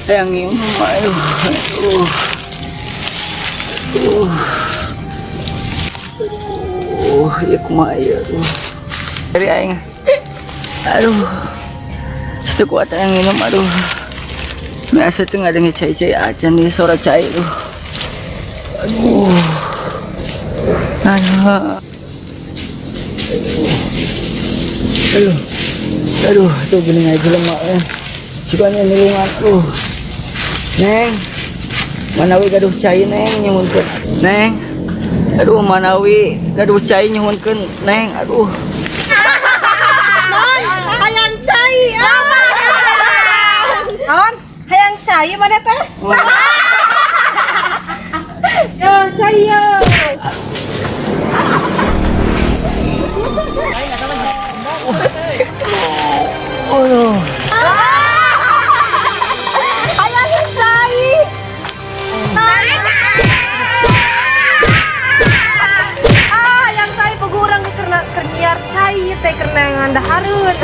Hayang ieu mah, aduh. Aduh. Aduh. Aduh, ya kumaha ieu, aduh. Dari aing. Aduh. Teu kuat aing minum, aduh. Biasa tuh ngadenge cai-cai acan nih suara cai tuh. Aduh. Aduh. Aduh. Aduh, tuh gini aja jelema eh. Sukanya nulungan, aduh. Neng. Manawi gaduh cai, Neng, nyuhunkeun. Neng. Aduh, manawi gaduh cai nyuhunkeun, Neng. Aduh. Non, hayang cai. Non, hayang cai mana teh? Yo, cai yo. Aduh. Hayang cai. Ah, hayang cai puguh urang ge keur keur nyiar cai teh keur ngandahareun.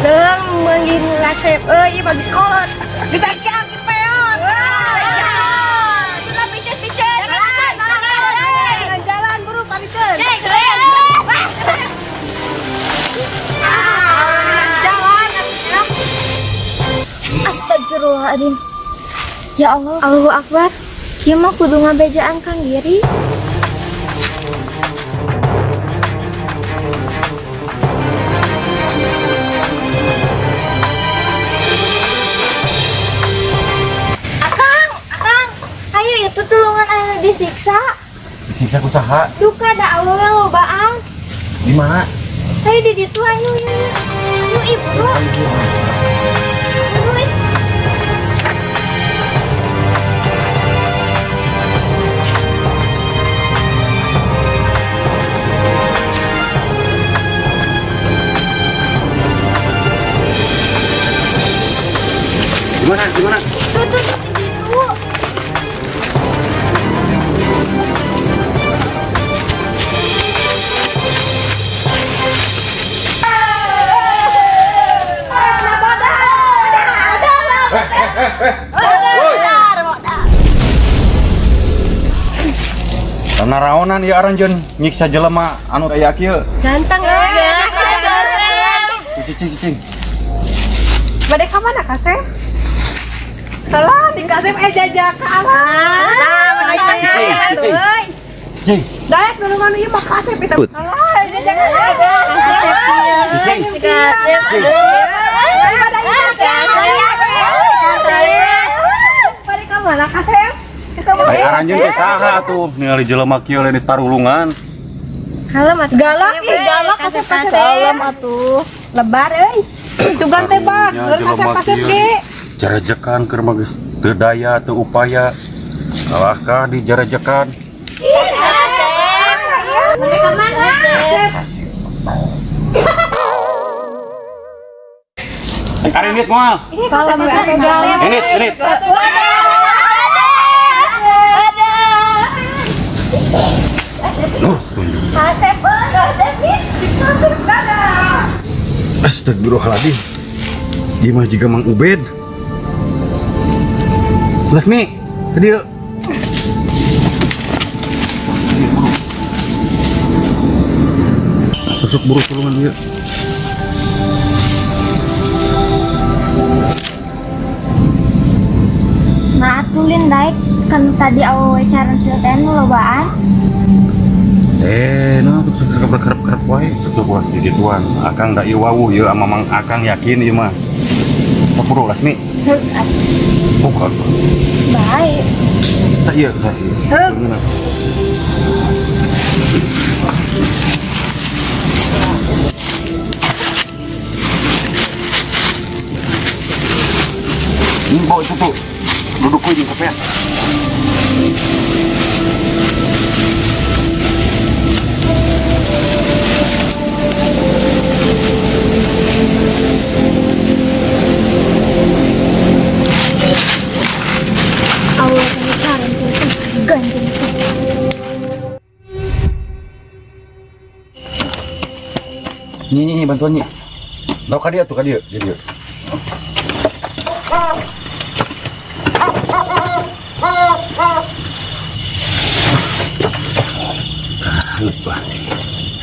Leung meuli ngasep euy, ieu bagi sekolah. Ditaki-aki peot. Sudah picet-picet. Jalan, jalan buru palikeun. Jalan atuh. Astagfirullahaladzim. Ya Allah, Allahu Akbar. Kieu mah kudu ngabejaan Kang Giri. Akang, Akang, ayo itu tulungan anu disiksa. Disiksa ku saha? Duka da awewe lobaan. Di mana? Ayo di ditu, ayo, ayo, ayo. Ayo ibu. Ayo, ih. Di mana? Di mana? Tuh, tuh, tuh, di ditu. Karena raonan ya aranjeun nyiksa jelema anu aya kieu. Ganteng ya. Cicing cicing. Bade ka mana kasep? Salah di kasep eh jajaka alah. Nah, mana Cicing cicing. Cicing. Daek nulungan ieu mah kasep eta. Salah jajaka. Cicing. Kasep. Bade ka mana kasep? Ai aranjeun teh saha atuh ningali jelema kieu lain ditarulungan. Kalem atuh. Galak ih, galak kasep kasep. Kalem atuh. Lebar euy. Sugan teh bak, Nya, keur kasep jelema kasep kieu. ge. Jarajekan keur mah geus teu daya teu upaya. Kalahkah dijarajekan? Bade ka mana? Ari indit moal. Kalem kasep. Indit, indit. Ada. Nuh, tunjuk. Kasep, kasep ih. Astagfirullahaladzim. Ieu mah jiga Mang Ubed. Lasmi, ke dieu. Susuk buru tulungan ieu. Nah, atulin daek kan tadi awewe carentil teh nu lobaan. Eh, nah sok sok kerep-kerep wae. Sok ulah gituan. Akang da ieu wawuh ieu ama Mang Akang yakin ieu mah. Sok buru Lasmi. Heug atuh. Bukan. Baik. Tak ieu, tak ieu. Heug. Beungeun. Ini bawa itu tuh. Duduk kuy di sampean. Awewe teh carentil teh ganjeng teh. Nyi, nyi, nyi, bantuan nyi. Tau ka dia tuh ka dia, dia dia.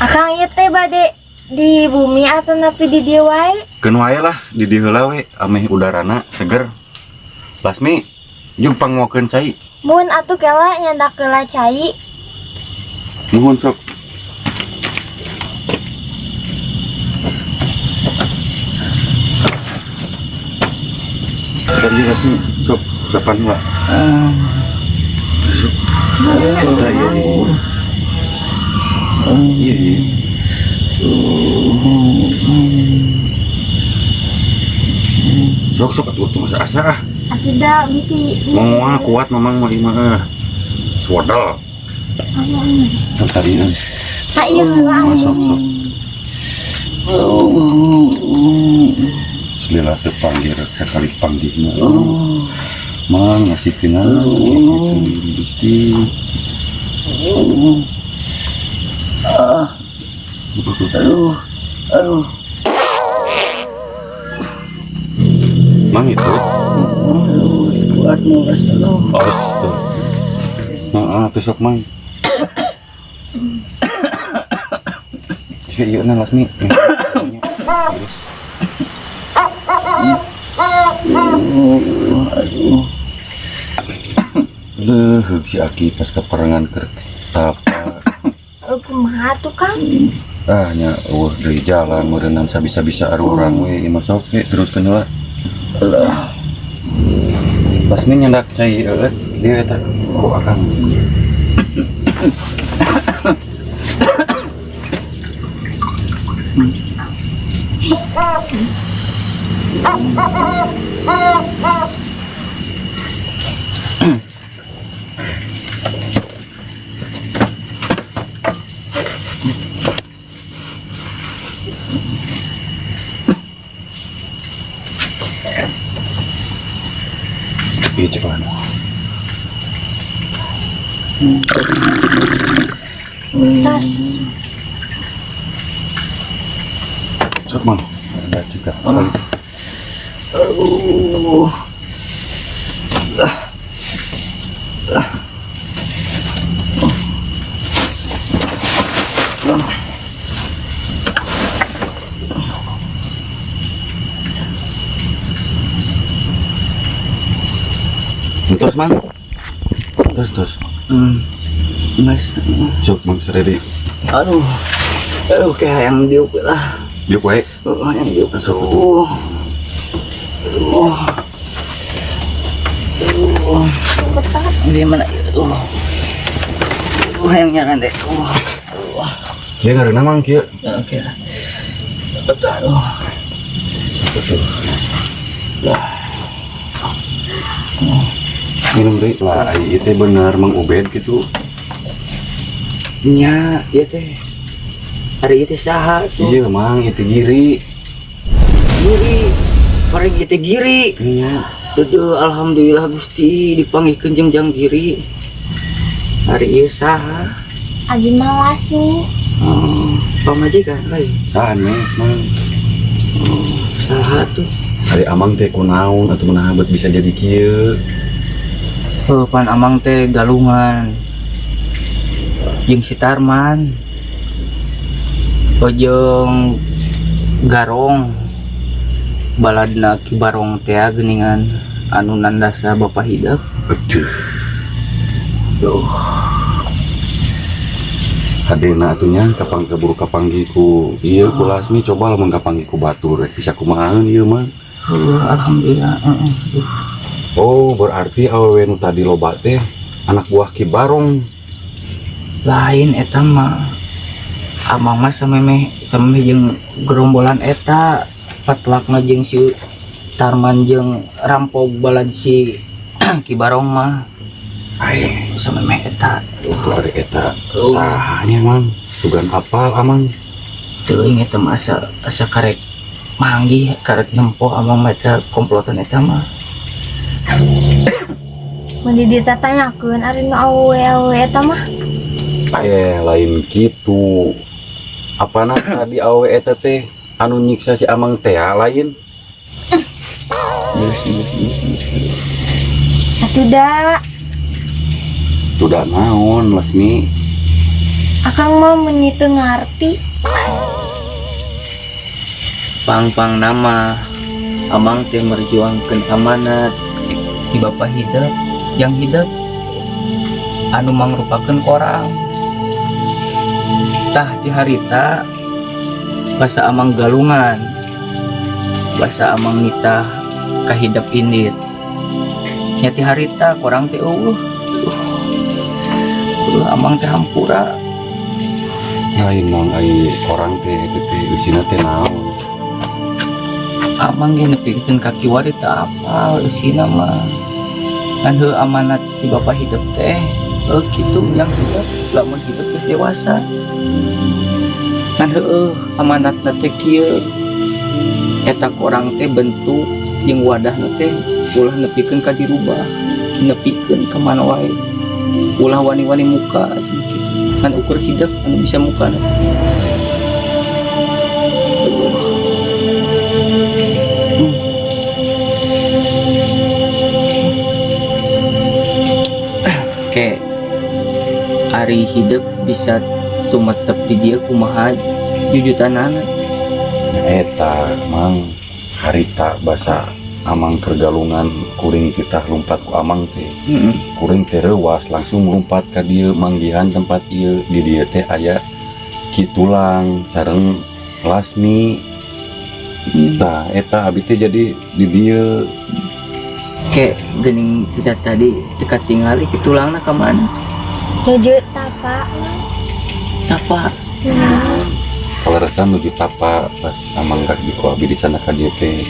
Akang ieu teh bade di bumi atau napi di dieu wae? Keun wae lah di dieu heula we, ameh udarana seger. Lasmi, jeung pangmawakeun cai. Mun atuh kela nyandak heula cai. Nuhun sok. Tadi Lasmi, sok sapan lah. Sok. Tah, iya. Iya. Sok sok atuh teu masa asa ah. Atuh da bisi. Moal kuat mamang mah ieu mah ah. Swodol. Tadi kan. Tah ieu heula. Masuk sok. Selila teu panggil sekali panggihna. Mang ngasih tina gitu Gusti. Aduh, aduh. Mang itu. Aduh, kuat mulas aduh. Astaga. Nah, tuh sok mang. Sih ieu na Lasmi. Aduh. Leuheug si Aki pas kaparengan keur tapa. Kumaha tuh Kang? Ah nya eueuh deui jalan meureunnan sabisa-bisa arurang we ieu mah sok we teruskeun heula. Alah. Lasmi nyandak cai eueuh dieu eta ku akang. Iya cek lah. Tas. Sok mang. Ada juga. Sekali. Aduh. Terus mang. Terus terus. Mas. Sok mang seredi. Aduh. Aduh kayak hayang diuk lah. Diuk wae. Oh, hayang diuk. Sok. Aduh. Aduh. Aduh. Di mana? Aduh. Aduh, hayang nyaran deh. Aduh. Kieu ngareunah mang kieu. Oke. Aduh. Aduh. Minum deui lah, ai ieu teh bener Mang Ubed gitu. Nya, ieu teh. Ari ieu teh saha tuh? Iya Mang, ieu teh Giri. Giri. Paring ieu teh Giri. Iya. Duh, alhamdulillah Gusti dipanggihkeun jeung Jang Giri. Ari ieu saha? Abi mah Lasmi. Oh, pamajikan lain. Sanes Mang. Oh, saha tuh? Ari Amang teh kunaon atuh manaha bet bisa jadi kieu. Oh, pan Amang teh galungan. Jeung si Tarman. Oh, jeung Garong. Baladna Ki Barong teh geuningan anu nandasa Bapak Hidup. Aduh. Duh. Hadena atuh nya kapang keburu kapanggih ku ieu ku Lasmi coba lamun kapanggih ku batur rek bisa kumahaeun ieu mah. Alhamdulillah, heeh. Duh. Oh, berarti awewe nu tadi loba teh anak buah Ki Barong. Lain eta mah. Amang mah samemeh samemeh jeung gerombolan eta patlakna jeung si Tarman jeung rampok balad si Ki Barong mah. Ai. Samemeh eta. Tuh ari eta sahanya Mang. Sugan apal Amang. Teuing eta mah asa karek manggih karek nempo Amang mah eta komplotan eta mah. Mun ditatanyakeun ari nu awewe-awewe eta mah. Lain kitu. Apana tadi awewe eta teh anu nyiksa si Amang teh lain? Yes, yes, yes, yes. Atuh da. Sudah naon Lasmi? Akang mah meuni teu ngarti. Pang-pangna mah Amang teh merjuangkeun amanat di bapak hidup yang hidup anu mangrupakeun korang. Tah, di harita basa Amang galungan, basa Amang nitah ka hidep indit nya, ti harita korang teh euweuh. Amang teh hampura. Lain, Mang, ai korang teh itu teh eusina teh naon? Amang ge nepikeun ka kiwari teu apal eusina mah. Kan heuh, amanat ti bapak hidup teh heuh kitu, yang hidup lamun hidup geus dewasa kan, heueuh, amanatna teh kieu, eta korang teh bentuk jeung wadahna teh ulah nepikeun ka dirubah, nepikeun ka mana wae, ulah wani-wani muka cenah kitu. Kan ukur hidup anu bisa muka. Aduh. Oke, ari hidup bisa tumetep di dia kumaha jujutanana? Eta, Mang, harita basa Amang keur galungan, kuring titah lumpat ku Amang teh. Kuring teh reuwas langsung melompat ka dieu, manggihan tempat ieu. Di dieu teh aya Ki Tulang sareng Lasmi. Tah, eta abi teh jadi di dieu. Kayak gening kita tadi teka tingali Ki Tulangna ka mana? Nuju tapa. Tapa. Kalau rasa nuju tapa pas Amang rek di ku abi di sana ka dieu teh.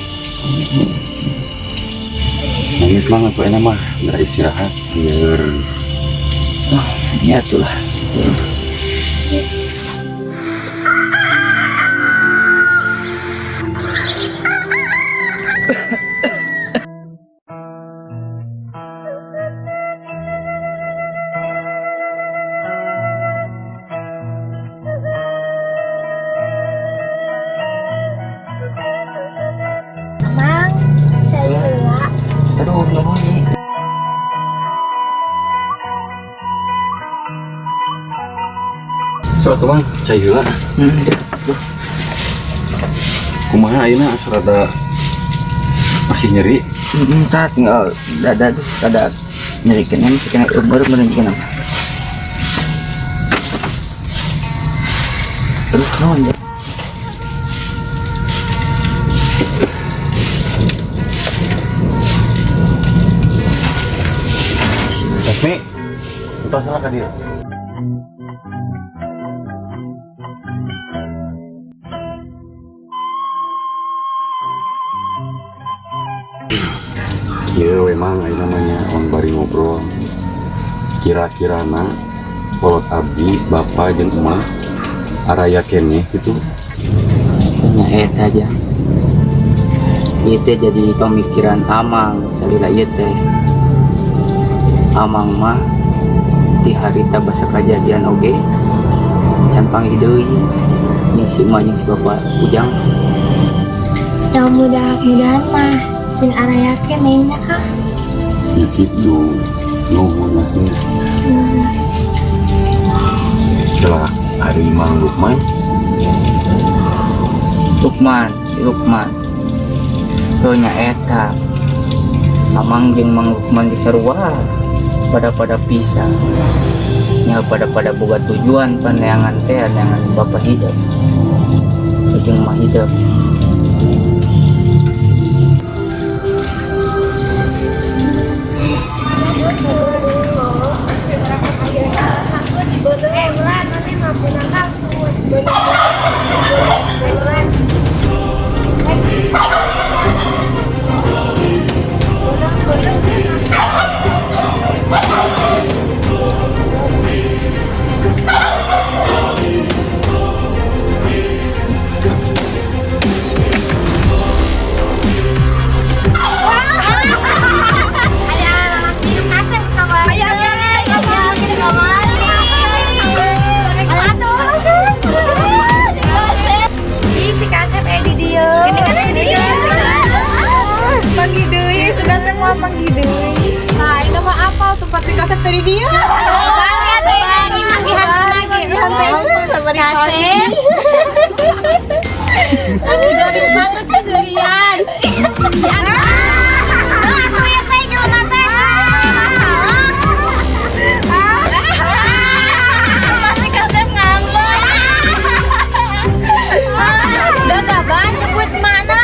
Nangis, Mang, atuh enak mah geura istirahat biar Oh, ya itulah. Mang, cai heula. Aduh, nuhun nih. Sok atuh, Mang, cai heula. Duh. Kumaha ayeuna, rada masih nyeri? Tah, tinggal dada tuh rada nyeri kena, masih kena baru menunjukkan apa. Terus naon ya? Lasmi, itu salah ka dieu. Kieu we, Mang, ayeuna mah nya urang bari ngobrol. Kira-kirana kolot abdi, bapak jeung emak araya keneh gitu? Nya eta aja. Ieu teh jadi pemikiran Amang salila ieu teh. Amang mah di harita basa kajadian oge can panggih deui jeung si emak jeung si bapak Ujang. Ya mudah-mudahan mah sing araya keneh nya, Kang. Ya gitu. Nuhun, Lasmi. Setelah hari Mang Lukman, Lukman, si Lukman. Tuh nya eta. Amang jeung Mang Lukman di sarua pada-pada pisah. Nya pada-pada boga tujuan paneangan teh, neangan bapak hidup. Jeung mah hidup. Bulan, nanti mah punya kasut. Bulan. Manggih deui, sudah teh moal manggih deui. Nah, ini mah apal tempat di kasep tadi dia. Balik lagi, manggih hantu lagi. Kasep. Jodoh banget si Surian. Aku ya teh jelema teh. Masih kasep ngambek. Gagaban nyebut mana?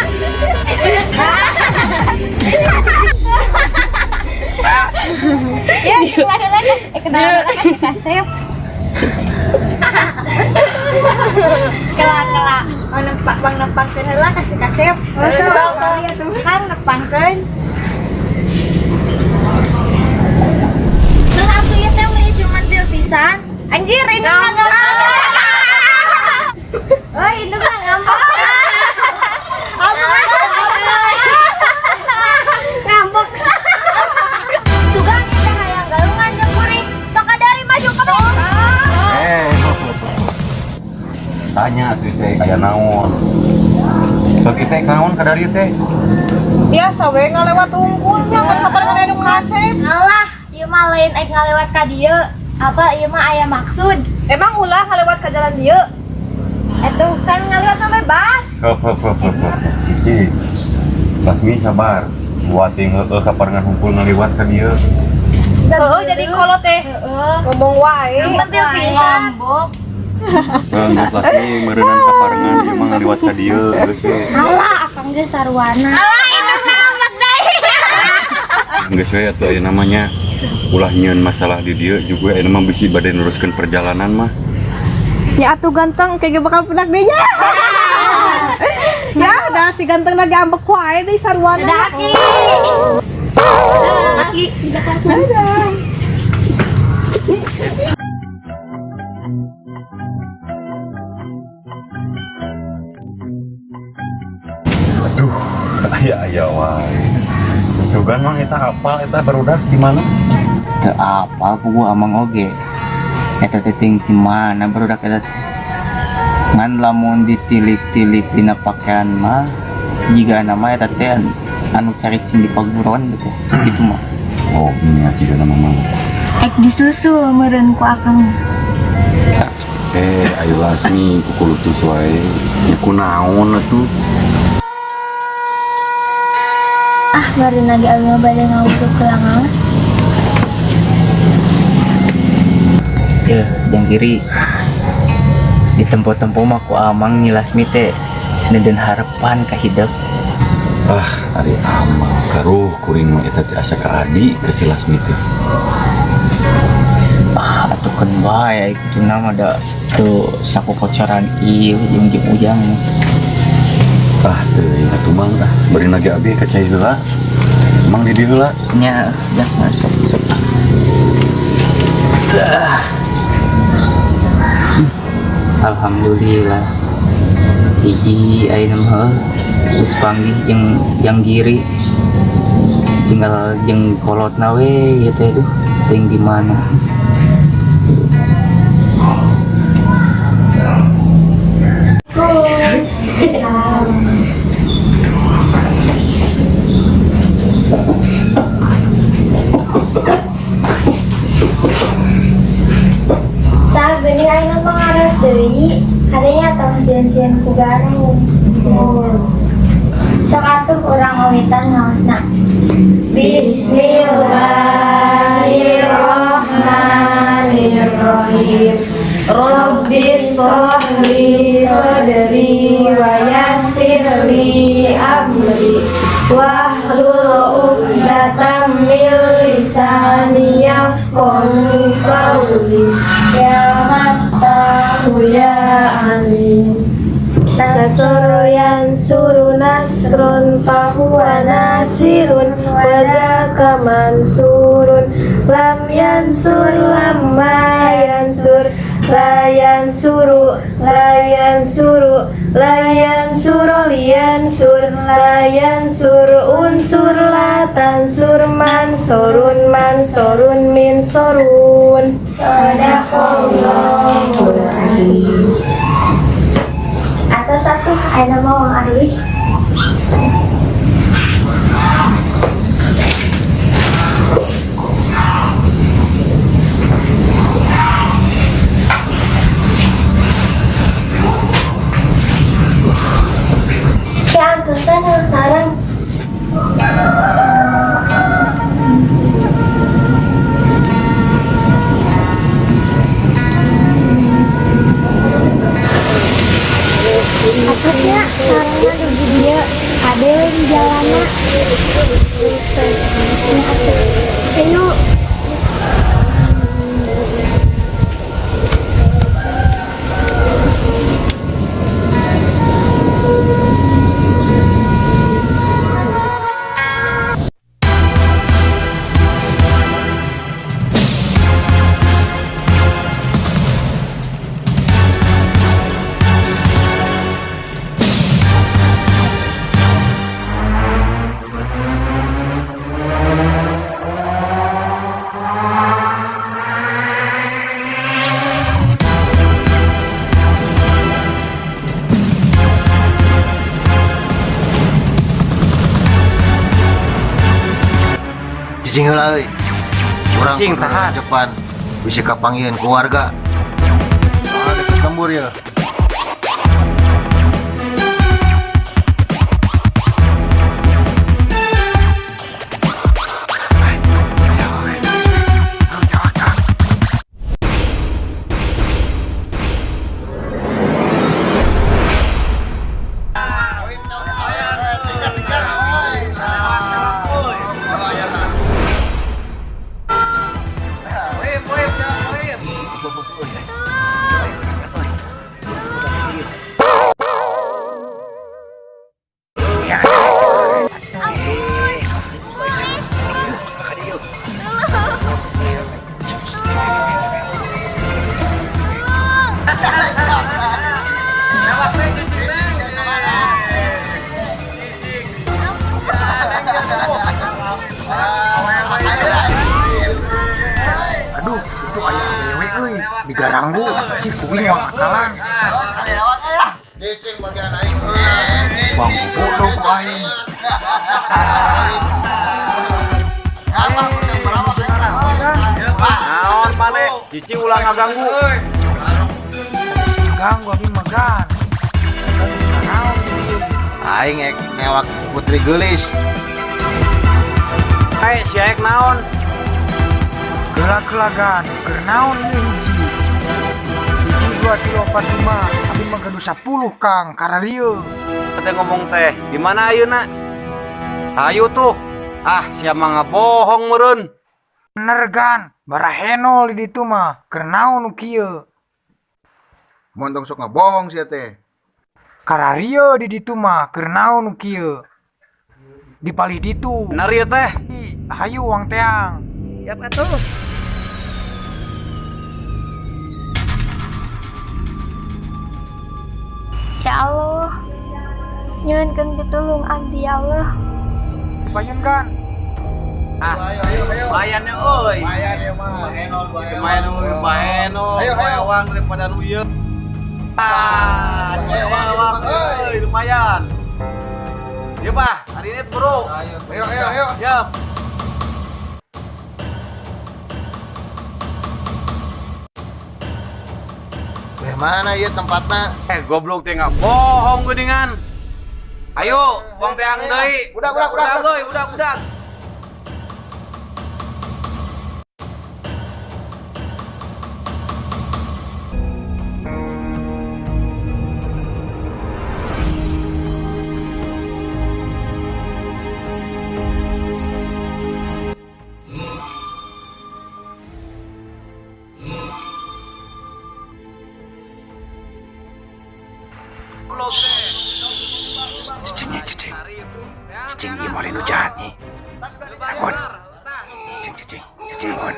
Ya, sebelah heula kenalan heula ka si Kasep. Kela kela. Oh, nempak bang nempangkeun heula ka si Kasep. Kan nempangkeun. Terus aku ieu teh meuni cuman pisan. Anjir, ini mah ngambek. Oh, ini mah ngambek. Ngambek. Sugan kita hayang galungan jeung kuring. Sok dari maju ke. Eh, tanya tuh teh aya naon. Sok teh naon ka dieu teh? Biasa we ngalewat unggulnya kan kabar anu kasep. Alah, ieu mah lain ek ngalewat ka dieu. Apa ieu mah aya maksud? Emang ulah ngalewat ka jalan dieu? Atuh kan ngaliwat mah bebas. Heup heup heup heup heup. Cici. Lasmi sabar. Buating heueuh kaparengan hungkul ngaliwat ka dieu. Heeh, jadi kolot teh. Heeh. Ngomong wae. Pentil pisan. Ngambek. Heuh, geus Lasmi meureunnan kaparengan ieu mah ngaliwat ka dieu geus we. Alah, akang ge sarwana. Alah, itu ngambek deui. Geus we atuh aya namanya ulah nyieun masalah di dieu juga aya mah bisi bade neruskeun perjalanan mah. Ya atuh ganteng kayak bakal penak deui nya. Ya, dah si ganteng lagi ambek wae deui sarwana. Dadah, Aki. Aki, tidak. Dadah. Aduh, aya aya wae. Sugan mang eta apal eta barudak di mana? Teu apal puguh amang oge. Eta teh ting di mana barudak eta teh. Ngan lamun ditilik-tilik dina pakaian mah jiga nama eta teh anu caricing di paguron gitu. Gitu mah. Oh, nya jiga nama mah. Ek disusul meureun ku akang. Eh, ayo Lasmi kukulutus wae. Nya kunaon atuh? Ah, meureun lagi abi mah bade ngawuruk ke ngaos. Ya, jang kiri. Di tempo-tempo mah ku amang Nyi Lasmi teh neuden harapan ka hidup. Ah, ari amang karuh kuring mah eta teh asa ka adi ke si Lasmi teh. Ah, atuh keun bae kitu nama da teu sakokocoran ieu jeung jeung ujang. Ah, teuing atuh mang ah, bari nage abi ka cai heula. Mang di dieu heula. Nya, ya, sok sok. Ah. Alhamdulillah. Hiji ayeuna mah heuh, geus panggih jeung jang giri. Tinggal jeung kolotna we ieu teh duh, teuing di mana. Tah geuning aing mah ngaros deui, katanya tong sieun-sieun ku garung. Sok atuh urang ngawitan ngaosna. Bismillahirrahmanirrahim. Rabbi shrah li sadri wa yassir li amri wahlul 'uqdatam min lisani yafqahu qawli. Ya Fattahu ya Alim. Nasr yansuru nasrun fahuwa nasirun wa dzaka mansurun lam yansur lamma yansur la yansuru la yansuru la yansuru liyansur la yansur unsur la tansur mansurun mansurun min sorun. Sadaqallahul azim. Atos atuh ayeuna mah wang arwih. Punten yang sarang. Atasnya sarangna dugi dieu, kade we di jalanna. Nya atuh. Ayo. Cicing heula euy. Urang Cicing, kudu tahan. Cepan bisa kapanggihan keluarga. Ah, deket lembur ya. Aduh, itu aya awewe euy, digaranggu, cik kuing mah akalan. Cicing bagian aing. Bang bodoh ku aing. Naon maneh? Cici ulah ngaganggu. Ganggu abi mah gan. Naon ieu? Aing ek newak putri geulis. Hai, si aek naon? Geula-geula gan, keur naon ieu hiji? Hiji, dua, tilu, opat, lima. Abi mah gaduh 10 Kang, kararieu. Teh ngomong teh, di mana ayeuna? Ayo tuh. Ah, sia mah ngabohong meureun. Bener gan, barahenol di ditu mah, keur naon nu kieu? Montong sok ngabohong sia teh. Kararieu di ditu mah, keur naon nu kieu? Di palih ditu. Bener ieu teh. Ih, hayu wang teang. Yap atuh. Ya Allah, nyuhunkeun pitulung abdi ya Allah. Payun gan. Ah, lumayan ya euy. Lumayan ya mah, bahenol. Lumayan euy, bahenol. Ayo, ayo. Ewang daripada nu ieu. Ah, Ayo, ewang ayo, euy, lumayan. Ya, Pak, hari ini bro. Ayo, ayo, ayo, ayo. Yap. Eh, mana ieu tempatna? Eh, goblok teh nggak bohong geuningan. Ayo, wong teang deui. Udah, udah, udah. Udah, euy, udah, udah. Cicing nya, cicing. Cicing ieu mah nu jahat nih. Bangun. Cicing, cicing, cicing bangun.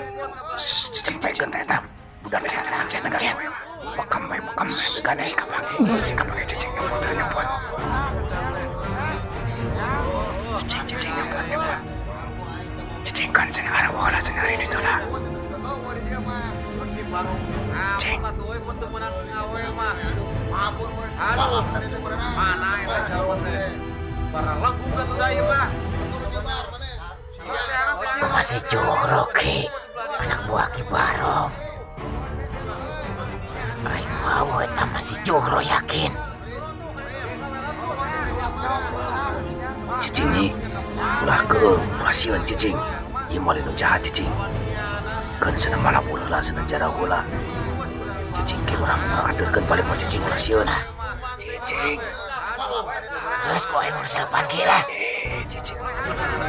Shh, cicing pegang teh eta. Budak cen, cen, cen. Bekam we, bekam we, gane si kapange. Si kapange cicing nyobot, nyobot. Cicing, cicing nyobot, nyobot. Cicing kan cenah arah walah cenah hari itu lah. Cing. Aduh, mana eta calon teh? Para lagu atuh da ieu mah. Masih jorok Ki. Anak buah Ki Barong. Aing mau eta masih joro yakin. Cicing, Nyi. Ulah keung, ulah sieun, cicing. Ieu mah nu jahat, cicing. Keun cenah malapur heula, cenah jarauh heula. Cicing, ke urang urang aturkeun balik mah, cicing, ulah sieun. Cicing. Geus ku aing mah sarapan ki lah. Eh, cicing bener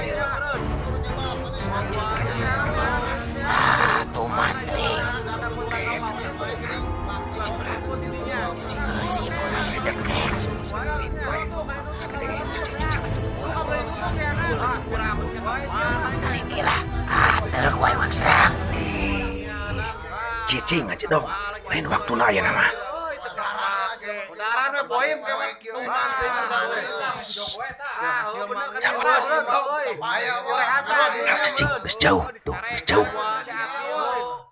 ya. Cicing kan aya. Ah, tuman teuing. Oke, tenang, tenang. Cicing ulah. Cicing. Geus ieu mah aing dengkek. Cicing, cicing itu ulah. Ulah, ulah. Aing ki lah. Ah, teur ku aing mah serang. Eh, cicing aja dong. Lain waktu na aya nama. Benaran we boim tuman Nah, cicing, geus jauh. Tuh, geus jauh.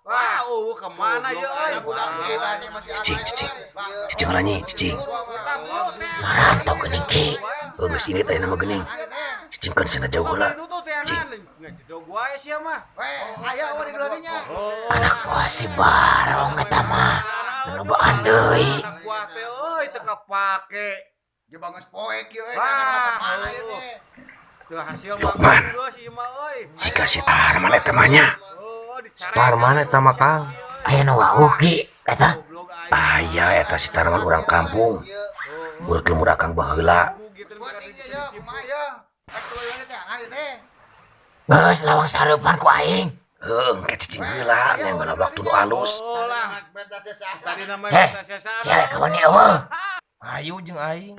Wah, kemana ya euy? Cicing, cicing. Cicing heula, Nyi, cicing. Marantau geuning, Ki. Oh, geus ini tadi nama geuning. Cicing kan sana jauh heula. Cing. Ngedog wae sia mah. Anak buah si Barong eta mah. Lobaan deui. Anak buah teh euy teu kapake. Dia bangun poek ieu euy. Wah, teu hasil mah Lukman. Geus ieu mah euy. Siga si Tarman eta mah nya. Oh, Tarman eta mah, Kang. Aya nu wawuh, Ki, eta. Aya eta si Tarman urang kampung. Urut lembur akang baheula. Geus lawang sareupan ku aing. Heuh, engke cicing heula, neng heula waktu nu alus. Tadi nama Heh, sia kawani eueuh. Ayo jeung aing.